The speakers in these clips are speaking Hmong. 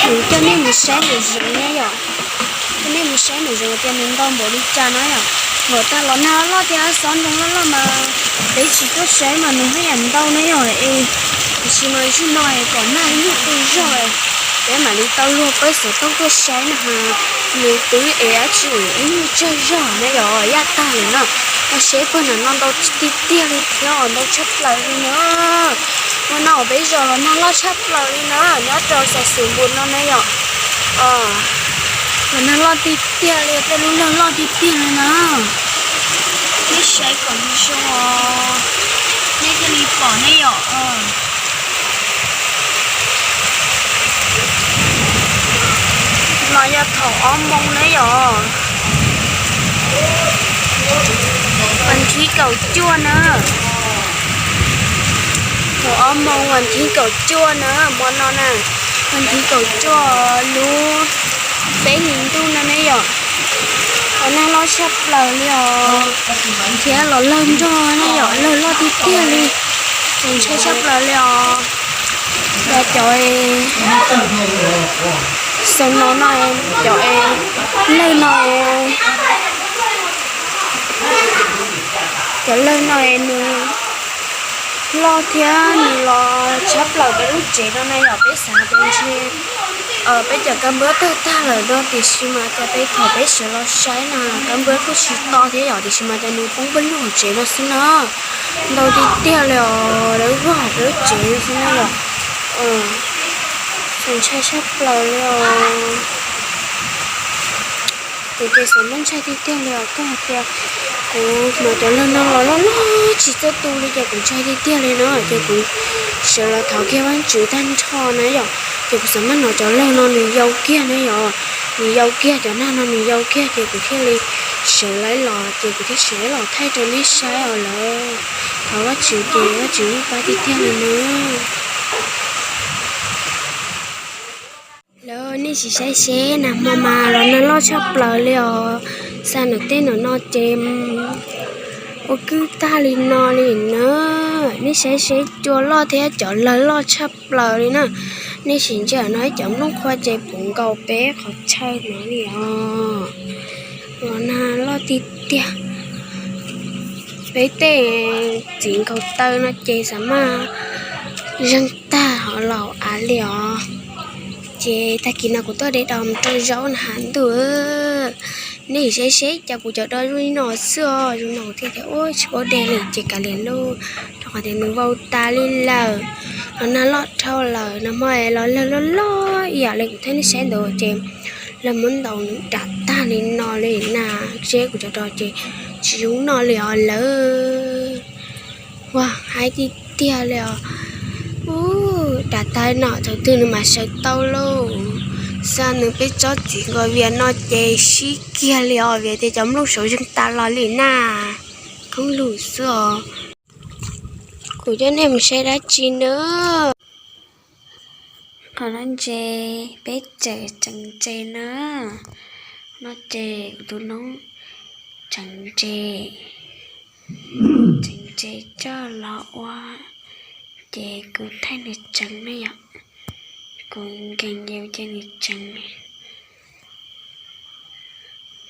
Kuv coj nej mus saib nraum zoov na yom. Coj nej mus saib nraum zoov tias nws ntau npaum li cas na yom. Npaum tag los nag loj thiab xob ntoo loj loj mas peb tsis tuaj saib mas nws haj yam ntau na yom es. Tiam sis mas zaum no es pom nag ib nyuag qw zog, peb mam li tau luag pawb xov tooj tuaj saib na has. Nws twb es dab tsi ib nyuag tsawg zog na yom, yaj tag lawm na. Los saib pawg nram no ntau tiag tiag li thiab, ntau tshaj plaws li na. Ua no peb zos los nag loj tshaj plaws li na, nyob rau Xais Xus Npus no na yom. Los nag loj tiag tiag li, tej lub lawg loj tiag tiag li na. Nej saib kom zoo, nej thiaj li pom ne yom. No yog thaum ob moos na yom. Vas thib kaum cuaj na. Thaum ob moos vas thib kaum cuaj na, hmo no na. Vas thib kaum cuaj lub peb hlis ntuj no ne yom. Los nag loj tshaj plaws li os. Thiab los lawg nrog ne yom, lawg loj tiag tiag li. Txaus ntshai tshaj plaws li os. Yog cov xaus no no, cov lawg no, cov lawg no nws loj thiab nws los tshab plaws peb lub tsev no na yom. Peb xav tias ntshe peb cov kab npawb tawg tag lawm no, tiam sis mas cas peb thaum peb sawv los saib na kab npawb kuj tsis to thiab yom, tiam sis mas cas nws poob pawg lug hauv tsev no xwb na. Ntau tiag tiag li os, lawv vog peb lub tsev no xwb na yom. Txaus ntshai tshaj plaws li os. Kuv ces xav muab ntshai tiag tiag li os, koj hais tias kuv hnov cov lawg no los loj loj tsis txawj tu li ces kuv ntshai tiag tiag li no ces kuv sawv los thov kiag Vajtswv tag nrho na yom. Ces kuv xav muab hnov cov lawg no nws yau kiag na yom, nws yau kiag cov nag no nws yau kiag ces kuv thiaj li sawv los, ces kuv thiaj sawv los thaij rau nej saib os lawm. Thov Vajtswv ces Vajtswv yeej pab tiag tiag li na. Lawv nej sim saib seb, nag hmo mas los nag loj tshaj plaws li os. Xa nram tej nram no ces ua kwj tag li no li na. Nej saib seb, cua loj thiab cov lawg loj tshaj plaws li na. Nej sim ntsia no ib cov nplooj qhuav ces puv nkaus peb qhov chaw no li os. Los nag loj tiag tiag. Peb tej txiv nkaus taw no ces xav mas zeeg tag hov laus av li os. Ces tag kis no kuv tuaj de dos mus rau zaub na has ntuj. Nej saib seb, cas kuv cov dos zoo li no xwb os. Zoo no kuv thiaj tias ua tsis paub de li ces kav liam lauj, rau qhov tias nws vau tas li lawm. Los nag loj dhau lawm, nag hmo los lawg loj loj ib yam li kuv thaij nej saib ntawd ces lawg muab ntaus nws dam tag li no li na. Seb kuv cov dos ces tsis zoo no li os lawm. Ua haib tiag tiag li os. Ub, dam tag no thaum twg nws mam sawv tau lauj. Xa nws peb tsob txiv nkaus vias no ces sib kiag li os, vim tias cov nplooj saud zeeg tas los li na. Khoob lug xwb os. Kuv coj nej mus saib dab tsi na. Qhov no ntses, peb tseem tseev ntses na. No ces kuv tus noob tseev ntses, tseev ntses coj los ua, ces kuv thaij nws tseev na yom. Kuv nkees ces cia nws tseev.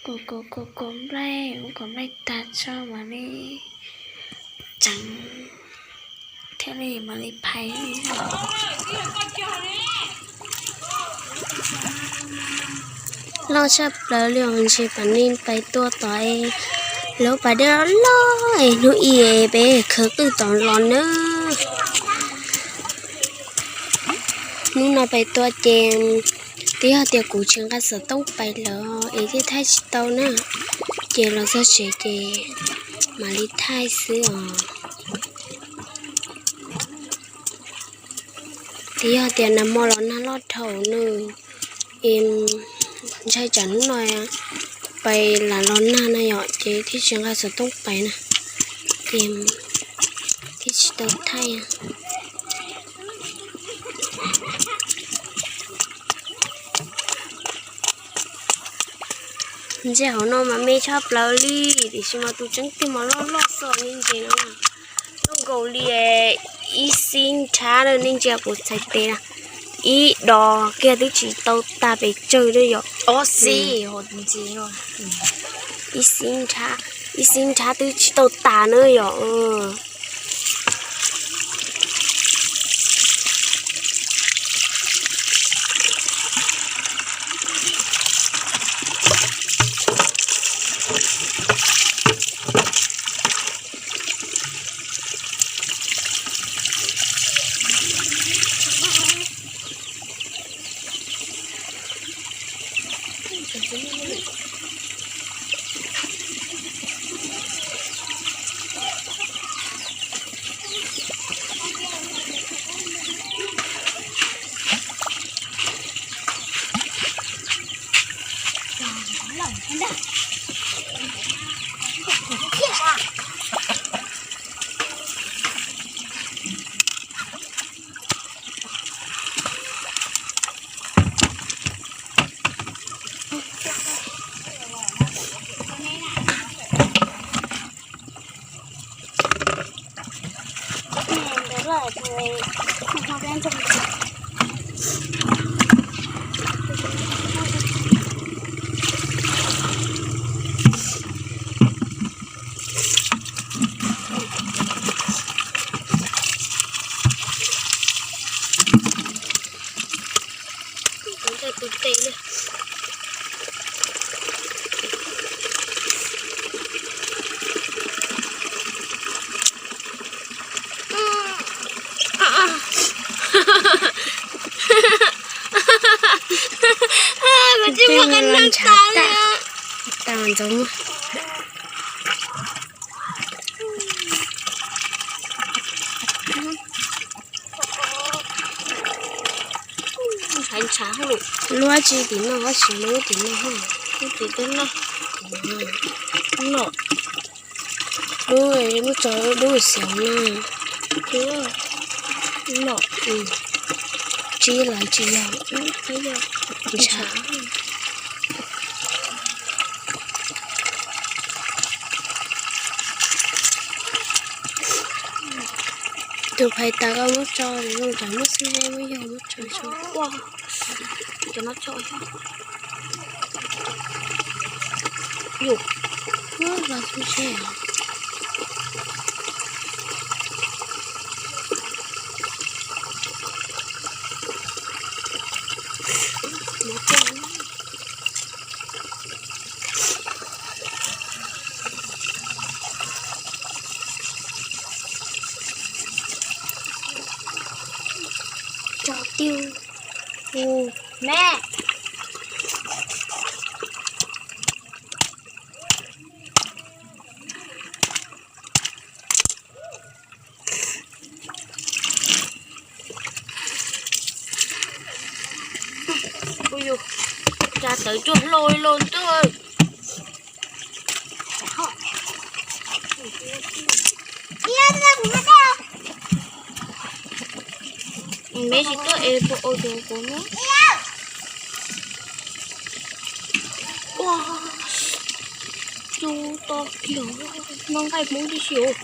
Kuv kuv kuv kuv nplaig, kuv kuv nplaig tag tso mam li tseev thiaj li mam li phais. Loj tshaj plaws li os, ntshe pam neej pais tua tod, lub pas dej loj es hnub ib peb khawv qwj tod los nawb. Hnub no pais tua ces twb yog tias kuv tsis nqa xov tooj pais lawm es thiaj thaij tsis tau na. Ces los txog tsev ces mam li thaij xwb os. Twb yog tias nag hmo los nag loj dhau nws, es ntshai tsam hnub no pais lam los nag na yom, ces thiaj tsis nqa xov tooj pais na, ces thiaj tsis tau thaij. Ntses hauv no mas me tshaj plaws li, tiam sis mas tus tseeb tiag mas loj loj xwb, nej ntsia no, loj nkaus li ib xib nrab na, nej ntsia kuv txhais tes na. Ib dos kiag twb tsis tau tag pes tsawg na yom. Ib xib nrhab, ib xib nrhab twb tsis tau tag na yom. Kuv tsis muaj qab noj tas li. Tas ntxov. Ntshav ntshav lub tsi tim no, tab sis lub tim no, lub tim no, no. Dub, muab tso dub xyov na. Tsib los tsis yog, ntshav. Tus phais tas koj muab tso zoo tsam muab xib zeb muab yog muab tso tso. Cov no tso. Yus, los xib zeb. Tso twj hu me. Ua yus, cas tawv cuag hlau li los ntuj. Neb tsis tuaj es puas ua rau kuv no. Ua, cub to kiag, no nqaij Hmoob tib si os.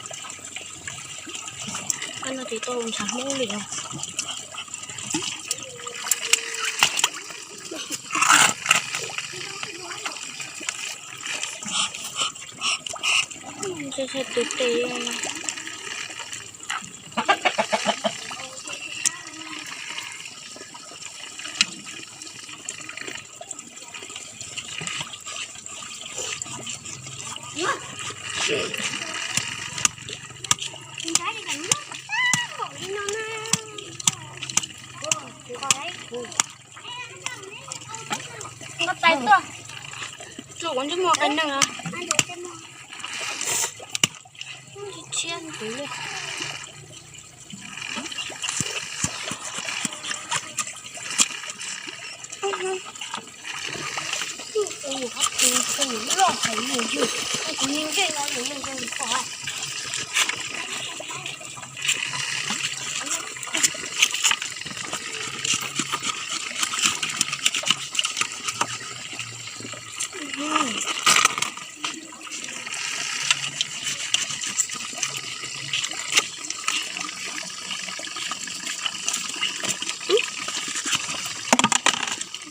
Nqaij no ces tau ntshav Hmoob li os. Saib saib tus tes. Nqa tais tuaj. Tsuas kuv ntsej muag qee neeg na. Tshiab ntxwv li.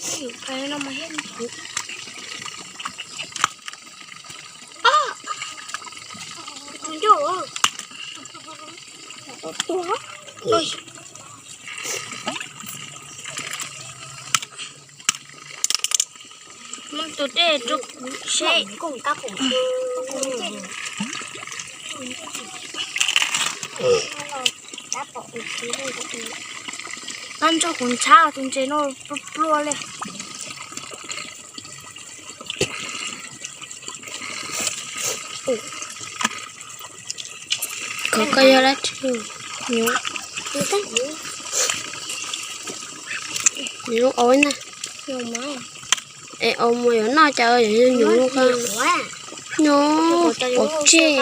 Tus no mas hiab tus. Tus ncauj. Muab tus dej rau kuv seb. Qab nrog kuv ntshab tus ntses no pluag pluag li. Koj yog dab tsi? Nyuv, nyuv au na. Es au mus yuav noj cas yog nyuv nyuv ko. Nyuv, pov tseg.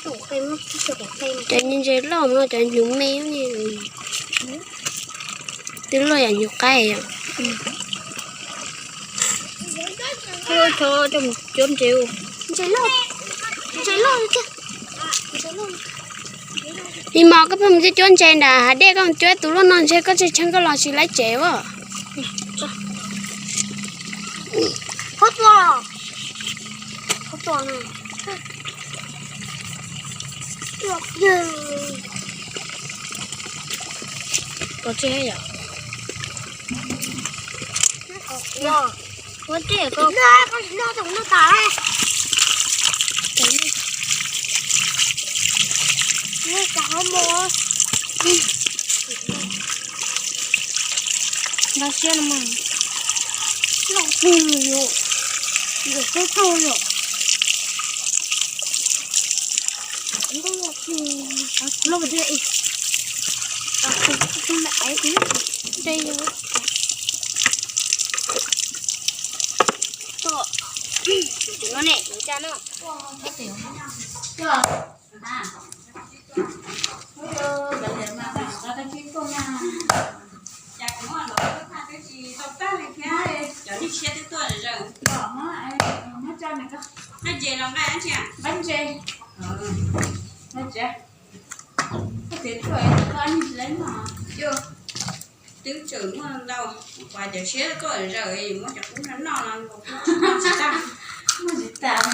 Cov ntses loj no cov nyuv me ne. Twb luaj yam nyuv qaib yom. Cov ntses, ntses loj, ntses loj. Ib mos koj pheej mus cuab ntses nram hav dej, koj mus cuab tus luaj no ntshe koj tseg tsheej koj los tsis laib tsev as. Qhov tua, qhov tua na. Koj tseg yom. Ua tsis no tus no tas. Noj cas ho mus. Npaj siab no mas. Loj kawg yom. Yog kawg kawg yom. Loj kawg. Tus no ne, tus no. Cas kuv muaj los lawv thaj twb tsis tau tag li thiab, cov neeg tshiab twb tuaj zawm. Nqaij ntses los nqaij dab tsi? Nqaij ntses. Twb tseem muaj ntau, kuv cov tshiab tuaj zawm muab cov kub no noj no, noj tsis tag. Noj tsis tag.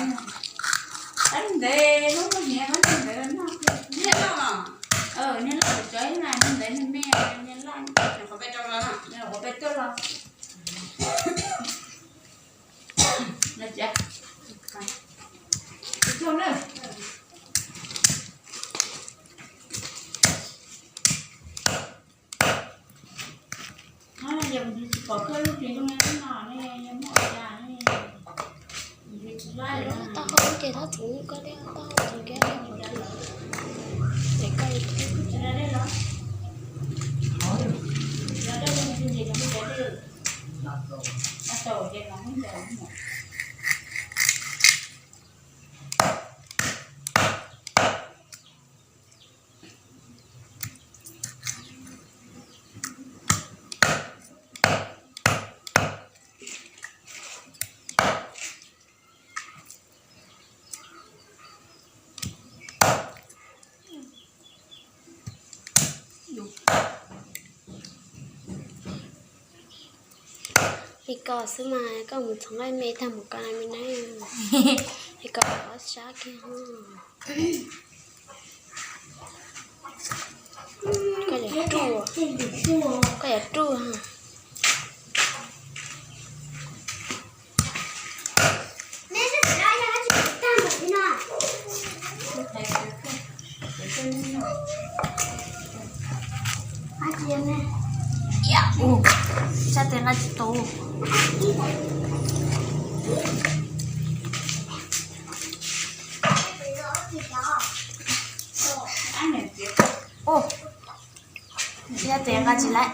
Ntev lub niag ntev noj. Niag loj, niag loj cov ib na, niag ntev niag me, niag loj. Qhov peb tuaj los. Yog tsis pom koj lub tsis zoo li no ne, yog muaj cas ne. Taub hau ces thab txwv koj thiab taub hau txwv kiag. Es koj xwb mas koj mus txog nqaij me tag mus koj na me na. Es koj ob sab kiag. Koj yuav ruaj, koj yuav ruaj. Ua, sab tes nqa tsis tau. Ua, sab tes nqa tsis laib.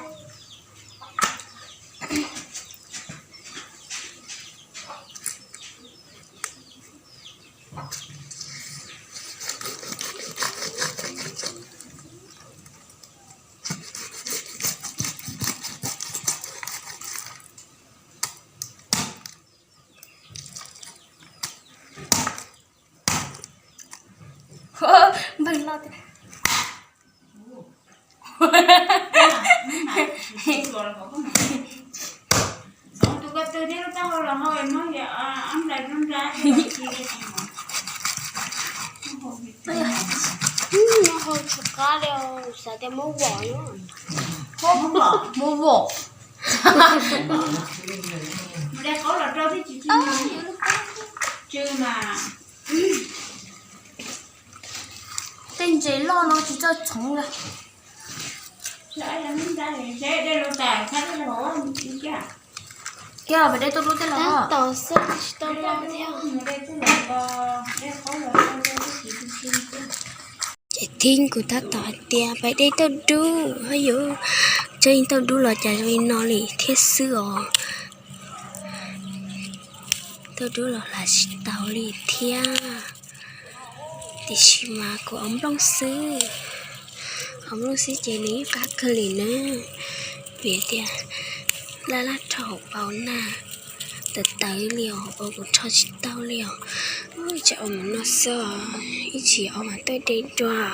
Npawg loj tiag. Tus ko tw thiab lub taub hau los hau no yog ob nplais rub nrab. Noj hau tsis qab li, xav tias muab vom no. Muab vom. Mus de qaub los rau thiab tsis tsw mas. Tej ntses loj no tsis txawj txhoov li. Kiag pem dej tuaj dub tej los. Tab tom xwb tsis tau loj thiab. Ces thib kuv tab tom hais tias pem dej tuaj dub, ho yuav tseem tuaj dub los cas zoo li no li thiab xwb os. Tuaj dub los hla tsis tau li thiab. Tiam sis mas kuv ua nplooj xwb, ua nplooj xwb ces nws yeej qab kawg li na. Vim tias laj laj rho hauv paus na, tawv tawv li os, ua kuv rho tsis tau li os. Ua tseem ua mus no xwb os, ib tsam ua mas tuaj de dua.